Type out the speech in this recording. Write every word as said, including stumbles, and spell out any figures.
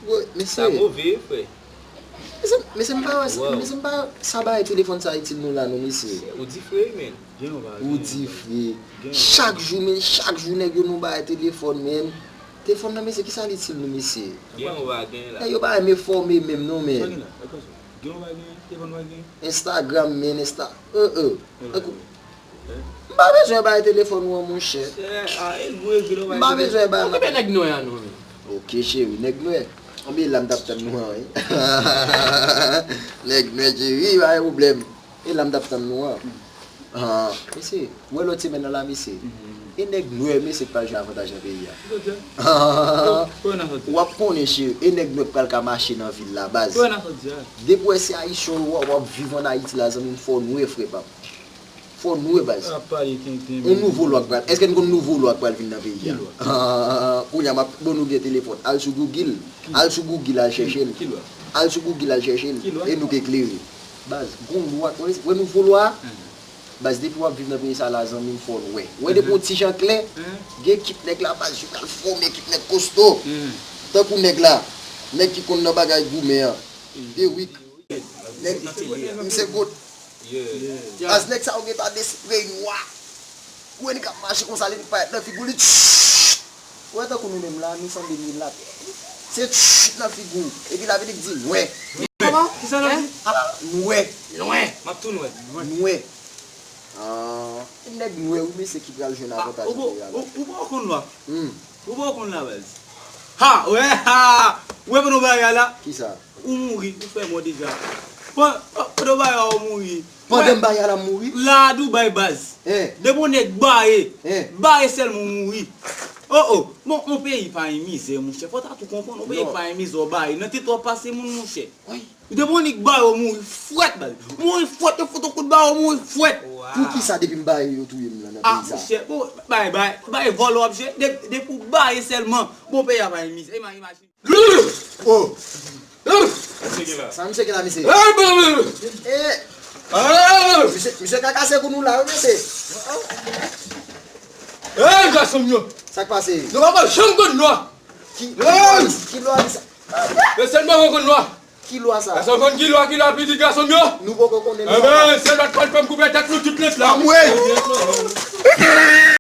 Bro, mesye. Sa move, frè. Mesye, mesye, m pa wè, mesye, m pa, sa bagay telefòn sa itil nou la, non, mesye. Ou di fre, men. Ou di fre. Chak jou, men, chak jou, nèg yo nou bagay telefòn, men. Telefòn nan, mesye, kisa l itil nou, mesye? Gen yon bagay gen la. Nèg yo pa renmen fòme menm, non, men. Gen yon bagay gen, telefòn pa gen. Instagram, men, Insta, euh, euh. Tankou, M pa bezwen bay telefòn ou an, monchè. M pa bezwen bay. Okipe nèg nwè a non, men. Ok, cheri, nèg nwè. Anben, e la m t ap tann nou an, wi. Nèg nwè, cheri, pa gen pwoblèm. E la m t ap tann nou an. Ah, mesye, ou wè lòt semèn nan la, mesye. E nèg nwè, mesye, k pral jwenn avantaj nan peyi a. W ap konnen, cheri, e nèg nwè k pral ka mache nan vil la, baz. Depi w wè se Ayisyen w ye, w ap viv ann Ayiti la, zanmi m, fò w nwè, frè pa m. Fò nou e baz. Ap pale tenten. Yon nouvo lwa k pral. Èske n konn nouvo lwa k pral vin nan peyi a? Ki lwa? Kounye a m ap ban nou gen telefòn. Al sou Google. Al sou Google, al chèche l. Ki lwa? Al sou Google, al chèche l. Ki lwa? E nou k eklere. Baz, gon lwa, wè, wè nouvo lwa a? Baz, depi w ap viv nan peyi sa la, zanmi m, fò n wè. Wè, depi yon ti jan klè, gen ekip nèg la, baz, yo pral fòme ekip nèg kosto. Tankou nèg la, nèg ki konn nan bagay goumen an. Dewick. Nèg, misye goat. Baz, nèg sa yo gentan de spray nwa. Ou wè nèg ap mache konsa, li parèt nan figi w, li tch. Ou wè tankou nou menm la, nou sanble milat. Se tch nan figi w. Epi l ap vin di nwè. Kòman? Kisa l ap di? Nwè. Nwè. M ap tou nwè. Nwè. Ah, nèg nwè wi, mesye, ki pral jwenn avantaj nan peyi a la. Ou poko konn lwa. Ou poko konn la, baz. Ha, wè, ha. Ou wè pandan w bagay la? Kisa? Ou mouri, ou fè mò deja. Pandan w bagay la, ou mouri. Pandan m bagay la, m mouri? La, Dubai, baz. Depi yon nèg bare, bare sèlman, ou mouri. Oh, oh. Bon, yon peyi pa yon mizè, monchè. Fò w ta tou konprann, yon peyi pa yon mizè, w bare. Nan tete w ap pase moun, monchè. Depi yon nèg bare, ou mouri frèt, baz. Ou mouri frèt, yo fout yon kout bare, ou mouri frèt. Poukisa depi m bare yo touye m nan, nan peyi sa? Ah, monchè, bon, bay, bay, bay vòlò w ap jwe. Depi w bare sèlman, bon, peyi a pa yon mizè. Imajine. Oh. Sa misye gen la, mesye? Eh. Misye, misye ka kase kou nou la, wi, mesye. Ey, gason m yo! Sa k pase? Nou pa pral janm konn lwa! Ki, ki lwa, ki lwa sa? Mesye, nou pa pral konn lwa! Ki lwa sa? Èske w konn ki lwa, ki lwa pitit gason m yo? Nou poko konnen lwa. Enben, se lwa k pral fè m koupe tèt nou tout nèt la. Anmwey!